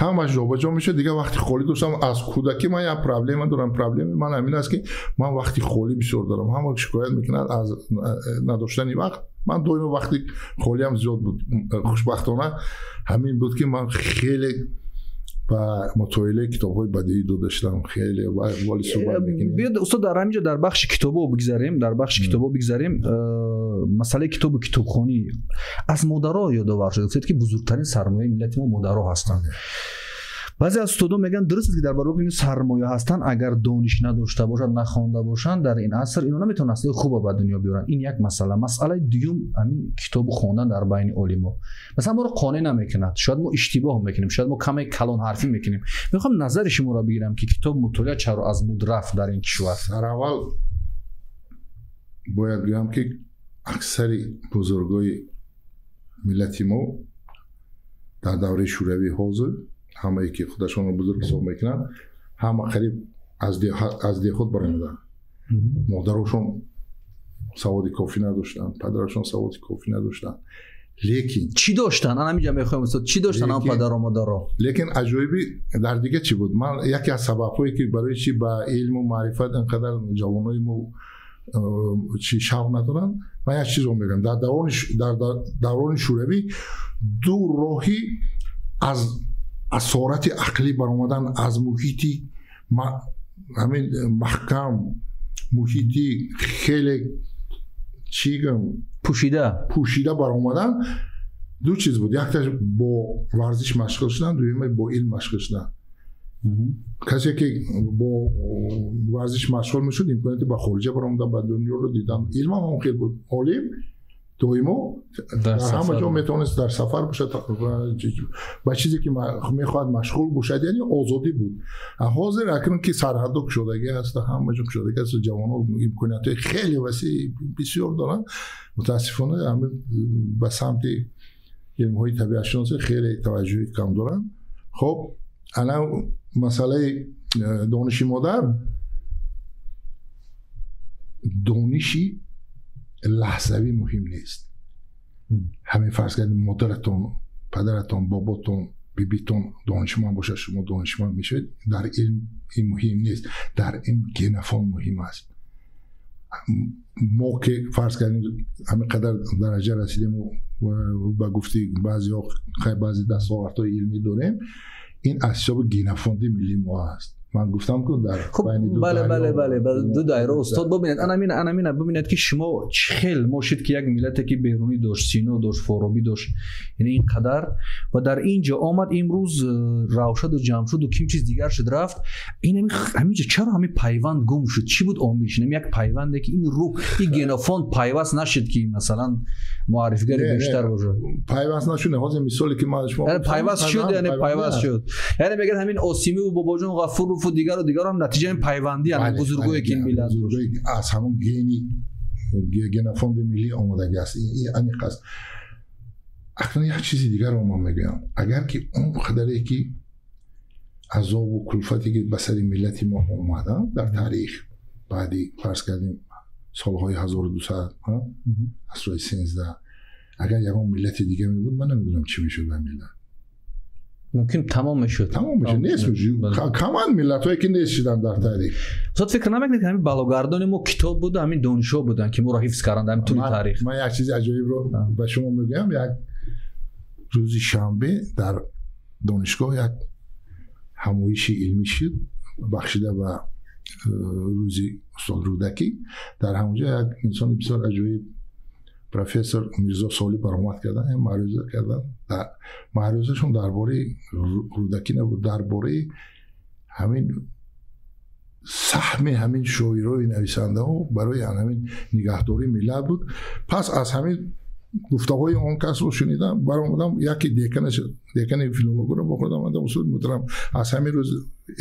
ҳамаш ҷобаҷо мешуд. Дигар вақти холӣ доштам. Аз кӯдакӣ ман як проблема дорам. Проблемаи ман ҳамин аст, ки ман вақти холӣ бисёр дорам. Ҳама шикоят мекунанд аз надоштани вақт. Ман доимо вақти холиам зиёд буд. Хушбахтона ҳамин буд, ки ман хеле ба мутолиаи китобҳои бадеӣ дода шудам, хеле вале суҳбат мекунем. Биёд, устод, дар ҳамин ҷо дар бахши китобҳо бигзарем, дар бахши китобҳо бигзарем. Масъалаи китобу китобхонӣ аз модаро ёдовар шуд. Гуфтед, ки бузургтарин сармояи миллати мо модаро ҳастанд. Баъзе аз устодон мегӯянд, дуруст аст, ки дар баробари ин сармоя ҳастанд, агар дониш надошта бошанд, нахонда бошанд, дар ин аср ино наметавонанд насли хуб ба дунё биёранд. Ин як масъала. Масъалаи дуюм ҳамин китобу хондан дар байни олимо. Масалан, моро қонеъ намекунад, шояд мо иштибоҳ мекунем, шояд мо каме калонҳарфӣ мекунем. Мехоҳам назари шуморо бигирам, ки китоб мутолиа чаро аз муд рафт дар ин кишвар? Сараввал бояд гӯям, ки аксари бузургои миллати мо дар давраи шӯравӣ ҳозир, ҳамае ки худашонро бузург ҳисоб мекунанд, ҳама қариб аз деҳот баромаданд. Модарошон саводи кофӣ надоштанд, падарашон саводи кофӣ надоштанд. Лекин чӣ доштанд? Ан ҳаминҷа мехоҳам, устод, чӣ доштанд он падару модаро? Лекин аҷоибӣ дар дига чӣ буд? Ман яке аз сабабҳое, ки барои чӣ ба илму маърифат инқадар ҷавонои мо чӣ шавқ надоранд, ман як чизро мегӯям. Дар даврони шӯравӣ ду роҳи аз асорати ақлӣ баромадан аз муҳити ҳамин маҳкам, муҳити хеле чӣ гӯям, пӯшида баромадан ду чиз буд. Якташ бо варзиш машғул шудан, дуюмаш бо илм машғул шудан. Касе ки бо варзиш машғул мешуд, имконияти ба хориҷа баромадан, ба дунёро дидан. Илмам ҳам хел буд. Олим доимо дар ҳама ҷо метавонист дар сафар бошад, ба чизе ки мехоҳад машғул бошад, яъне озодӣ буд. Ҳозир акнун ки сарҳадҳо кушодагӣ ҳаст, ҳама ҷо кушодагӣ ҳаст, ҷавонҳо имкониятҳои хеле васеъ бисёр доранд, мутаассифона ҳамин ба самти илмҳои табиатшиносӣ хеле таваҷҷӯҳи кам доранд. Хоб, ана масъалаи дониши модар, дониши лаҳзавӣ муҳим нест. Ҳамин фарз кардем, модаратон, падаратон, боботон, бибитон донишманд бошад, шумо донишманд мешавед. Дар илм ин муҳим нест, дар илм генофон муҳим аст. Мо ки фарз кардем ҳамин қадар дараҷа расидем ба гуфти баъзеҳо баъзе дастовардҳои илмӣ дорем, ин аз ҳисоби генофонди миллии мо аст. Ман гуфтам ки дар байни ду бале бале бале ду доира устод бубинед, анамина бубинед, ки шумо чӣ хел мошид, ки як миллате ки Берунӣ дошт, Сино дошт, Форобӣ дошт, яъне ин қадар ва дар ин ҷо омад имрӯз Равшаду Ҷамшуду ким чиз дигар шуд рафт. Ин ҳаминҷо чаро ҳамин пайванд гум шуд? Чӣ буд омилш? Ин як пайванде ки ин рӯҳ, ин генофонд пайваст нашуд, ки масалан муаррифигари бештар бошад. Пайваст нашуд. Ҳозир мисоле ки ман шумо пайваст шуд, яъне пайваст шуд. Яъне мегӯяд ҳамин Осимиву Бобоҷон Ғафуров дигару дигарам натиҷаи пайвандӣ ҳамин бузургое ки ин миллат аз ҳамон гени генофонди миллӣ омодагӣ аст. Ин аниқ аст. Акнун як чизи дигарро ман мегӯям. Агар ки он қадаре ки азобу кулфате ки ба сари миллати мо омада дар таърих баъди фарз кардем солҳои 1200, асри 13, агар ягон миллати дига мебуд, ман намедонам чӣ мешуд ба миллат. Мумкин тамом мешуд. Тамом мешуд. Нест мешуд. Каман миллатҳое ки нест шуданд дар таърих. Устод, фикр намекунед, ки ҳамин балогардони мо китоб буда, ҳамин донишҳо буданд, ки моро ҳифз карданд ҳамин тӯли таърих? Ман як чизи аҷоибро ба шумо мегӯям. Як рӯзи шанбе дар донишгоҳ як ҳамоиши илмӣ шуд, бахшида ба Рӯзи устод Рӯдакӣ, дар ҳамонҷо як инсони бисёр аҷоиб, профессор Мирзо Солӣ, баромад карданд, маъруза карданд. Маърузашон дар бораи Рӯдакӣ набуд, дар бораи ҳамин саҳми ҳамин шоирои нависандаҳо барои ҳамин нигаҳдории миллат буд. Пас аз ҳамин гуфтаҳои он касро шунидам, баромадам, яке декани филологро бо худам омадам: устод муҳтарам, аз ҳамин рӯз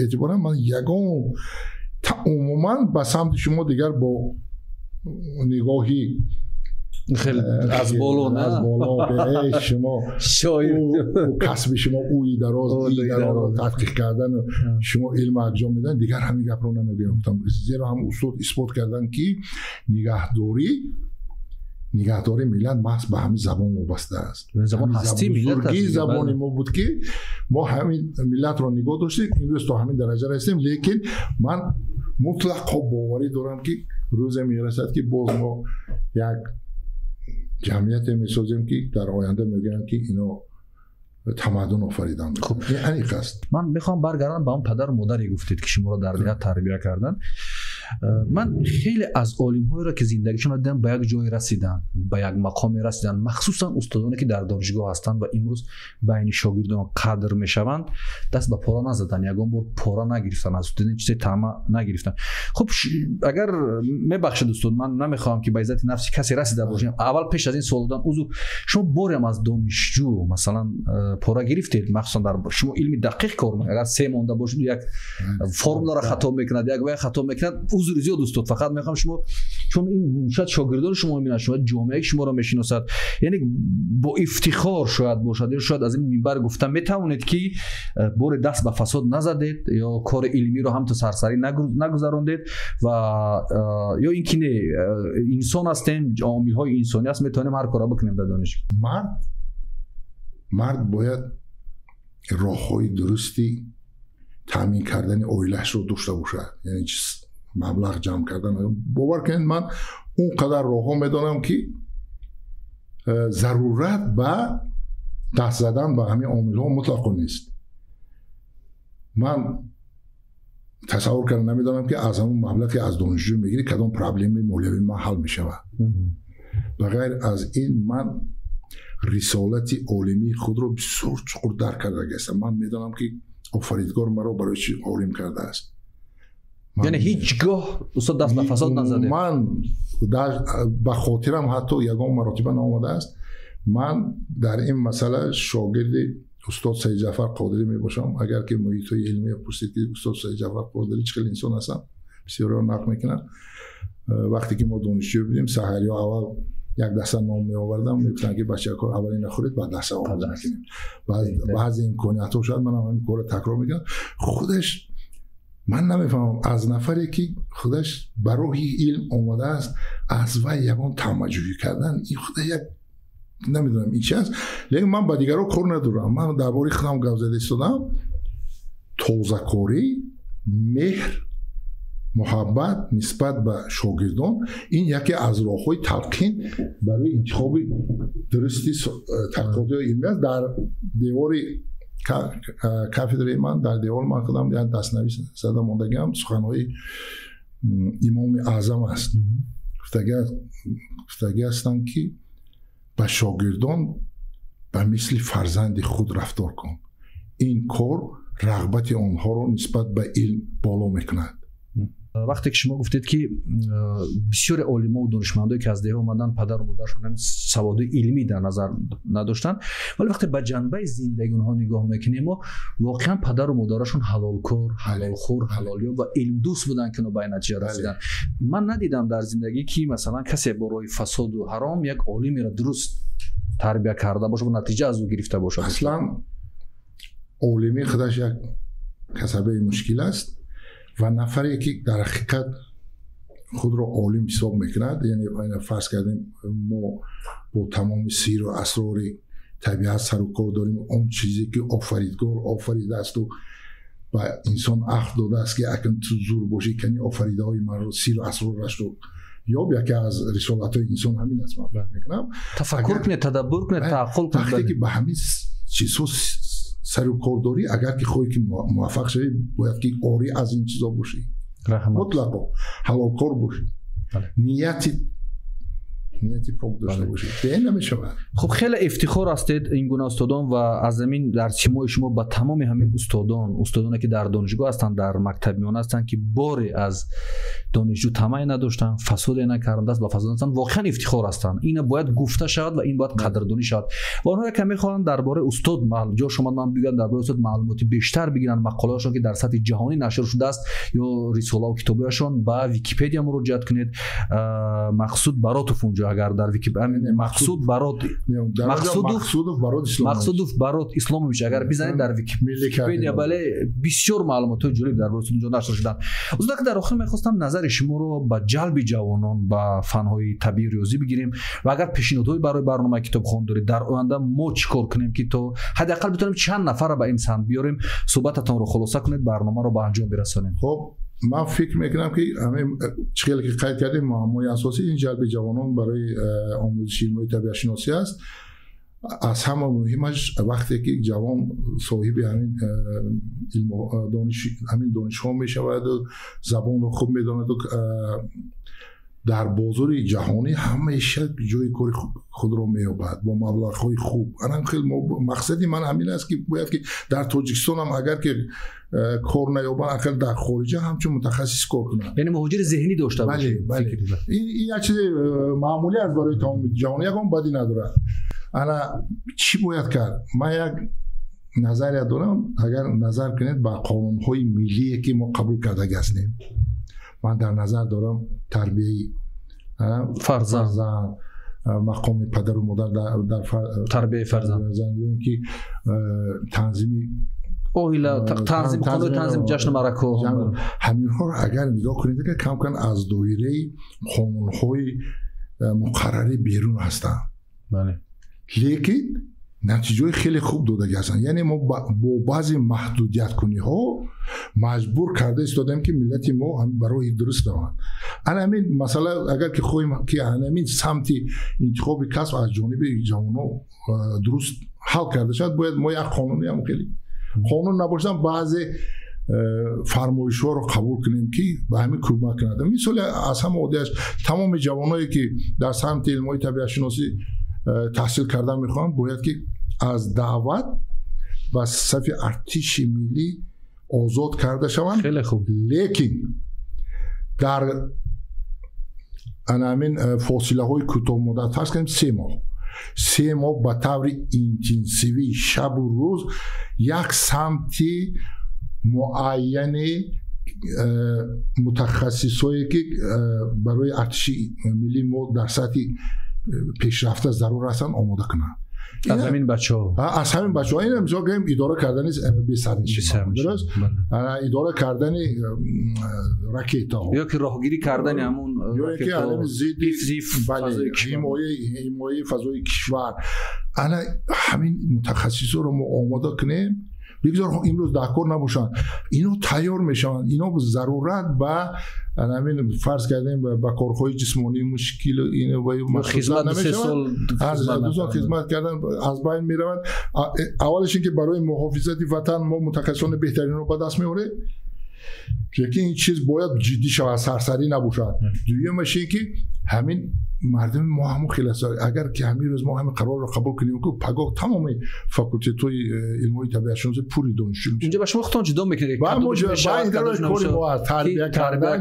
эътиборан ман ягон умуман ба самти шумо дигар бо нигоҳи хеле аз боло, на аз боло, эй шумо шоир, касби шумо ӯи дароз тадқиқ кардан, шумо илм анҷом медиҳанд, дигар ҳамин гапро намегӯям. Зеро ҳам устод исбот карданд, ки нигаҳдории миллат маҳз ба ҳамин забон вобаста аст. Забон ҳастии миллат аст. Забони мо буд, ки мо ҳамин миллатро нигоҳ доштем, имрӯз то ҳамин дараҷа расидем. Лекин ман мутлақо боварӣ дорам, ки рӯзе мерасад, ки боз мо як ҷамъияте месозем, ки дар оянда мегӯянд, ки ино тамаддун офариданд. Ин аниқ аст. Ман мехоҳам баргардам ба он падару модаре, гуфтед, ки шуморо дар деҳа тарбия карданд. Ман хеле аз олимҳоеро, ки зиндагишонро дидам, ба як ҷое расиданд, ба як мақоме расиданд, махсусан устодоне, ки дар донишгоҳ ҳастанд ва имрӯз байни шогирдон қадр мешаванд, даст ба пора назаданд, ягон бор пора нагирифтанд, аз устодин чизе таъма нагирифтанд. Хуб, агар мебахшед, устод, ман намехоҳам, ки ба иззати нафси касе расида бошем. Аввал пеш аз ин суол додан, узр, шумо борем аз донишҷӯ масалан пора гирифтед? Махсусан дар шумо илми дақиқ кор мекунед, агар се монда бошед, як формуларо хато мекунад, як вай хато мекунад. Узр зиёд, устод, фақат мехоҳам шумо, чун ин шояд шогирдони шумо мебинанд, шояд ҷомеаи шуморо мешиносад, яъне бо ифтихор шояд бошад, ё шояд аз ин минбар гуфта метавонед, ки боре даст ба фасод назадед ё кори илмиро ҳам то сарсарӣ нагузарондед, ва ё ин ки не, инсон ҳастем, омилҳои инсонӣ аст, метавонем ҳар корро бикунем дар дониш. Мард бояд роҳҳои дурусти таъмин кардани оилаашро дошта бошад, яъне маблағ ҷамъ кардан. Бовар кунед, ман он қадар роҳҳо медонам, ки зарурат ба даст задан ба ҳамин омилҳо мутлақо нест. Ман тасаввур карда намедонам, ки аз ҳамон маблағе аз донишҷӯ мегирӣ, кадом проблемаи молиявии ман ҳал мешавад. Ба ғайр аз ин, ман рисолати олимии худро бисёр чуқур дарк кардагиастам. Ман медонам, ки офаридгор маро барои чӣ олим кардааст. Яъне ҳеҷ гоҳ, устод, даст ба фасод назадед? Ман ба хотирам ҳатто ягон маротиба наомадааст. Ман дар ин масъала шогирди устод Саидҷаъфар Қодирӣ мебошам. Агар ки муҳитҳои илмӣ пурсид, ки устод Саидҷаъфар Қодирӣ чӣ хел инсон ҳастанд, бисёриҳо нақл мекунанд. Вақте ки мо донишҷӯ будем, саҳариҳо аввал як даста ном меовардам, мегуфтанд, ки бачаҳо, аввал ина хӯред, баъд даста оғоз мекунем. Баъзе имкониятҳо шояд манам ҳамин корро такрор мекунам. Худаш ман намефаҳмам, аз нафаре, ки худаш ба роҳи илм омадааст, аз вай ягон тамаҷӯӣ кардан, ин худа як намедонам ин чи аст. Лекин ман ба дигарон кор надорам, ман дар бораи худам гап зада истодам. Тозакорӣ, меҳр, муҳаббат нисбат ба шогирдон — ин яке аз роҳҳои талқин барои интихоби дурусти тадқиқоти илмӣ аст. Дар девори кафедраи ман, дар девор ман худам як дастнавис зада мондагиам, суханҳои Имоми Аъзам аст. Гуфтагӣ ҳастанд, ки ба шогирдон ба мисли фарзанди худ рафтор кун, ин кор рағбати онҳоро нисбат ба илм боло мекунад. Вақте ки шумо гуфтед, ки бисёре олимову донишмандое, ки аз деҳа омаданд, падару модаршон саводи илмӣ дар назар надоштанд, вале вақте ба ҷанбаи зиндагии онҳо нигоҳ мекунем, мо воқеан падару модарашон ҳалолкор, ҳалолхӯр, ҳалолёб ва илмдӯст буданд, ки онҳо ба ин натиҷа расиданд. Ман надидам дар зиндагӣ, ки масалан касе бо роҳи фасоду ҳаром як олимеро дуруст тарбия карда бошад ва натиҷа аз ӯ гирифта бошад. Аслан олимӣ худаш як касабаи мушкил аст ва нафаре, ки дар ҳақиқат худро олим ҳисоб мекунад, яъне фарз кардем, мо бо тамоми сиру асрори табиат сару кор дорем, он чизе, ки офаридгор офаридаасту ба инсон ақл додааст, ки акн ту зур бошӣ, кани офаридаҳои манро, сиру асрорашро ёб, яке аз рисолатҳои инсон ҳамин аст, ман фикр мекунам. Тафаккур кунед, тадаббур кунед, таъаққул кунед. Вақте ки ба ҳамин чизҳо сару кор дорӣ, агар ки хоҳӣ, ки муваффақ шавӣ, бояд ки орӣ аз ин чизо бошӣ. Мутлақо ҳалолкор бошед, нияти пок дошта бошед, бе намешавад. Хуб, хеле ифтихор ҳастед ин гуна устодон ва аз ҳамин дар симои шумо ба тамоми ҳамин устодоне ки дар донишгоҳ ҳастанд, дар мактаб миёна ҳастанд, ки боре аз донишҷӯ тамаъе надоштанд, фасоде накарданд, даст ба фасод ҳастанд, воқеан ифтихор ҳастанд. Ина бояд гуфта шавад ва ин бояд қадрдонӣ шавад. Ва онҳое ки мехоҳанд дар бораи устод ҷо шумо ман бигӯям, дар бораи устод маълумоти бештар бигиранд, мақолаҳояшон ки дар сатҳи ҷаҳонӣ нашр шудааст ё рисолаву китобҳояшон, ба Википедия муроҷиат кунед. Мақсуд Баротов унҷо агар дар Википедия Мақсуд Барот Мақсудов Барот Исломович агар бизанед дар Википедия, бале, бисёр маълумотҳои ҷолиб дар бораи устод нашр шуданд. Устод, дар охир мехостам назари шуморо ба ҷалби ҷавонон ба фанҳои табиӣ риёзӣ бигирем ва агар пешниҳодҳое барои барномаи китобхон доред, дар оянда мо чӣ кор кунем ки то ҳадди ақал битонем чанд нафарро ба ин самт биёрем. Суҳбататонро хулоса кунед, барномаро ба анҷом бирасонем. Хуб, ман фикр мекунам ки ҳамин чӣ хеле ки қайд кардем, муаммои асосӣ ин ҷалби ҷавонон барои омӯзиши илмҳои табиатшиносӣ аст. Аз ҳама муҳимаш вақте ки ҷавон соҳиби ҳамин ҳамин донишҳо мешавад, забонро хуб медонад, дар бозори ҷаҳонӣ ҳамеша ҷои кори худро меёбад бо маблағҳои хуб. Анам хеле мақсади ман ҳамин аст ки бояд ки дар Тоҷикистон ҳам агар ки кор наёбанд, ақал дар хориҷа ҳамчун мутахассис кор кунанд, яъне муҳоҷири зеҳнӣ дошта бошад. Бале, ин як чизи маъмулӣ аст барои тамоми ҷаҳон, ягон бадӣ надорад. Ана чӣ бояд кард? Ман як назария дорам, агар назар кунед ба қонунҳои миллие ки мо қабул кардаги ҳастем, ман дар назар дорам тарбияи фарзанд, мақоми падару модар дар тарбияи фарзанд, ё ин ки танзими оила, танзим қонуни танзим ҷашну маъракаҳо, ҳаминҳоро агар нигоҳ кунед, кам-кам аз доираи қонунҳои муқаррарӣ берун ҳастанд. Бале, лекин натиҷаҳои хеле хуб додаги ҳастанд. Яъне мо бо баъзе маҳдудияткуниҳо маҷбур карда истодем ки миллати мо ба роҳи дуруст раванд. Ана ҳамин масъала, агар ки хоҳем ки ҳамин самти интихоби касб аз ҷониби ҷавонҳо дуруст ҳал карда шавад, бояд мо як қонуни ҳам хеле қонун набошад, баъзе фармоишҳоро қабул кунем ки ба ҳамин кӯмак кунад. Мисоли аз ҳама оддиаш, тамоми ҷавоное ки дар самти илмҳои табиатшиносӣ таҳсил кардан мехоҳанд, бояд ки аз даъват ба сафи артиши миллӣ озод карда шаванд. Хеле хуб. Лекин дар ана ҳамин фосилаҳои кӯтоҳмуддат, фарз кунем 3 моҳ, 3 моҳ ба таври интенсивӣ шабу рӯз як самти муайяни мутахассисое ки барои артиши миллии мо дар сатҳи пешрафта зарур ҳастанд омода кунанд. Аз ҳамин бачаҳо, аз ҳамин бачаҳо. Ин мисол гӯем идора кардани бесарнишин, дуруст, идора кардани ракетаҳо, ё ки роҳгирӣ кардани ҳамон, ё ки ҳамин зидди ҳимояи фазои кишвар. Ана ҳамин мутахассисҳоро мо омода кунем, бигзор имрӯз дар кор набошанд, ино тайёр мешаванд. Ино зарурат ба ҳамин фарз кардем ба корҳои ҷисмонӣ мушкил хизмат намешаванд, хизмат кардан аз байн мераванд. Аввалаш ин ки барои муҳофизати ватан мо мутахассисони беҳтаринро ба даст меорем, лекин ин чиз бояд ҷиддӣ шавад, сарсарӣ набошад. Дуюмаш ин ки ҳамин мардуми мо ҳамон хеле аст. Агар ки ҳамин рӯз мо ҳамин қарорро қабул кунем, ки пагоҳ тамоми факултетҳои илмҳои табиатшиносӣ пури донишҷӯ мешавад. Инҷо ба шумо худтон ҷудо мекунед. Кори мо аст тарбия кардан,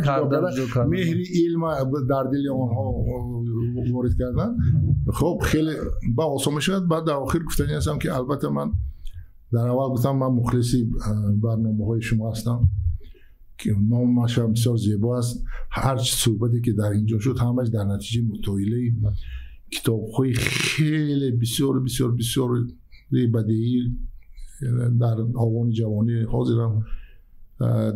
меҳри илм дар дили онҳо ворид кардан. Хуб, хеле ба осон мешавад. Баъд дар охир гуфтанӣ ҳастам ки албатта ман дар аввал гуфтам ман мухлиси барномаҳои шумо ҳастам. Номаш ҳам бисёр зебо аст. Ҳар суҳбате ки дар инҷо шуд, ҳамаш дар натиҷаи мутолиаи китобҳои хеле бисёр бисёр бисёр бадеӣ дар овони ҷавонӣ ҳозирам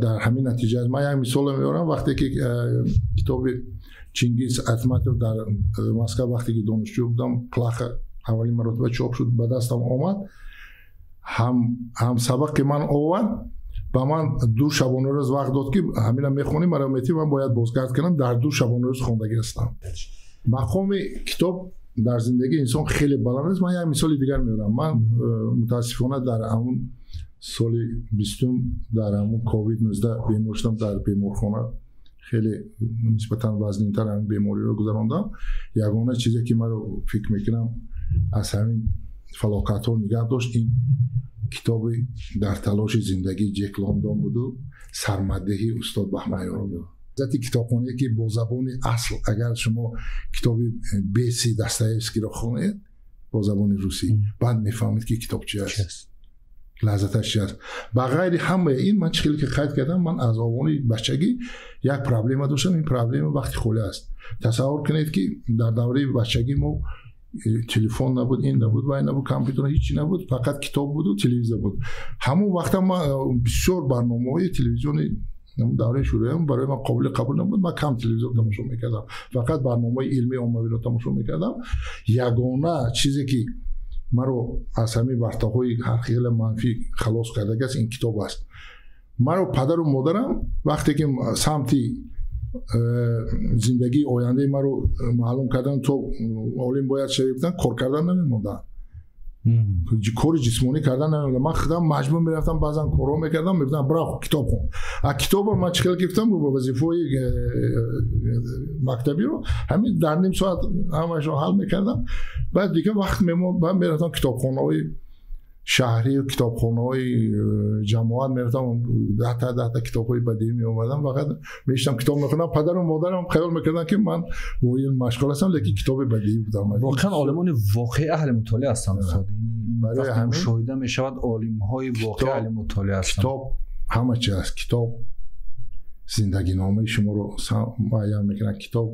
дар ҳамин натиҷа аст. Ман як мисол меорам. Вақте ки китоби Чингиз Айтматов дар Москва вақте ки донишҷӯ будам, плаха аввалин маротиба чоп шуд, ба дастам омад. Ҳамсабақи ман овард, ба ман 2 шабонарӯз вақт дод ки ҳамина мехонӣ, маро метӣ, ман бояд бозгард кунам. Дар 2 шабонарӯз хондагӣ ҳастам. Мақоми китоб дар зиндагии инсон хеле баланд аст. Ман як мисоли дигар меорам. Ман мутаассифона дар ҳамон Соли 20 дар ҳамун ковид-19 бемор шудам, дар беморхона хеле нисбатан вазнинтар ҳамин бемориро гузарондам. Ягона чизе ки маро, фикр мекунам, аз ҳамин фалокатҳо нигаҳ дошт, ин китоби «Дар талоши зиндагӣ» Ҷек Лондон буду сармаддеҳи устод Баҳмаёр буд. Лаззати китобхоние, ки бо забони асл, агар шумо китоби «Беси» Достоевскиро хонед бо забони русӣ, баъд мефаҳмед, ки китоб чи аст, лаззаташ чи аст. Ба ғайри ҳамаи ин, ман чӣ хеле ки қайд кардам, ман аз овони бачагӣ як проблема доштам. Ин проблема вақти холӣ аст. Тасаввур кунед, ки дар давраи бачагӣ мо телефон набуд, ин набуд, вай набуд, компютер, ҳичи набуд, фақат китоб буду телевизор буд. Ҳамон вақта ман бисёр барномаҳои телевизиони давраи шӯравиам барои ман қобили қабул набуд. Ман кам телевизор тамошо мекардам, фақат барномаи илмии оммавиро тамошо мекардам. Ягона чизе ки маро аз ҳамин вартаҳои ҳар хела манфӣ халос кардагиаст, ин китоб аст. Маро падару модарам вақте ки самти зиндагии ояндаи маро маълум кардан, то олим бояд шавӣ гуфтан, кор кардан намемонданд, кори ҷисмонӣ кардан намемондам. Ман худам маҷбур мерафтам, баъзан корҳо мекардам, мегуфтам: «Бирав, китоб хон». А китоба ман чӣ хел гирифтам? Бо вазифаҳои мактабиро ҳамин дар ним соат ҳамаашро ҳал мекардам. Баъд дигар вақт мемонд, баъд мерафтам китобхонаҳои шаҳрию китобхонаҳои ҷамоат, мерафтам, 10-та 10-та китобҳои бадиӣ меомадам, фақат мешитам, китоб мехондам. Падару модарам хаёл мекарданд, ки ман бо илм машғул ҳастам, лекин китоби бадиӣ будам. Воқеан, олимони воқеӣ аҳли мутолиа ҳастанд, устод. Вақте мушоҳида мешавад, олимҳои воқеӣ аҳли мутолиа ҳастанд. Китоб ҳама чи аст. Китоб зиндагиномаи шуморо муайян мекунад, китоб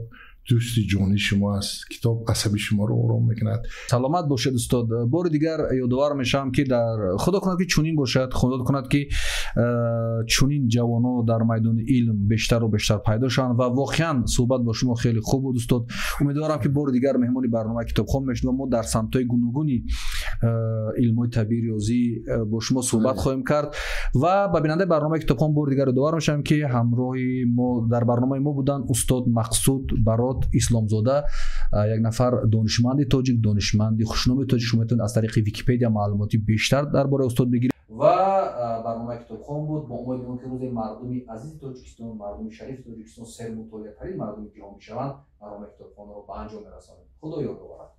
дӯсти ҷонии шумо аст, китоб асаби шуморо ором мекунад. Саломат бошед, устод. Бори дигар ёдовар мешавам, ки дар худо кунад, ки чунин бошад, худо кунад, ки чунин ҷавонҳо дар майдони илм бештару бештар пайдо шаванд. Ва воқеан, суҳбат бо шумо хеле хуб буд, устод. Умедворам, ки бори дигар меҳмони барномаи «Китобхон» мешед ва мо дар самтҳои гуногуни илмҳои табиӣ, риёзӣ бо шумо суҳбат хоҳем кард. Ва ба бинандаи барномаи «Китобхон» бори дигар ёдовар мешавам, ки ҳамроҳи мо дар барномаи мо буданд устод Мақсуд Барот Исломзода, як нафар донишманди тоҷик, донишманди хушноми тоҷик. Шумо метавонед аз тариқи Википедия маълумоти бештар дар бораи устод бигиред. Ва барномаи «Китобхон» буд. Бо умеди он ки рӯзе мардуми азизи Тоҷикистон, мардуми шарифи Тоҷикистон сермутолиатарин мардуми ҷаҳон мешаванд, барномаи «Китобхонро» ба анҷом мерасонем. Худо ёр боварад.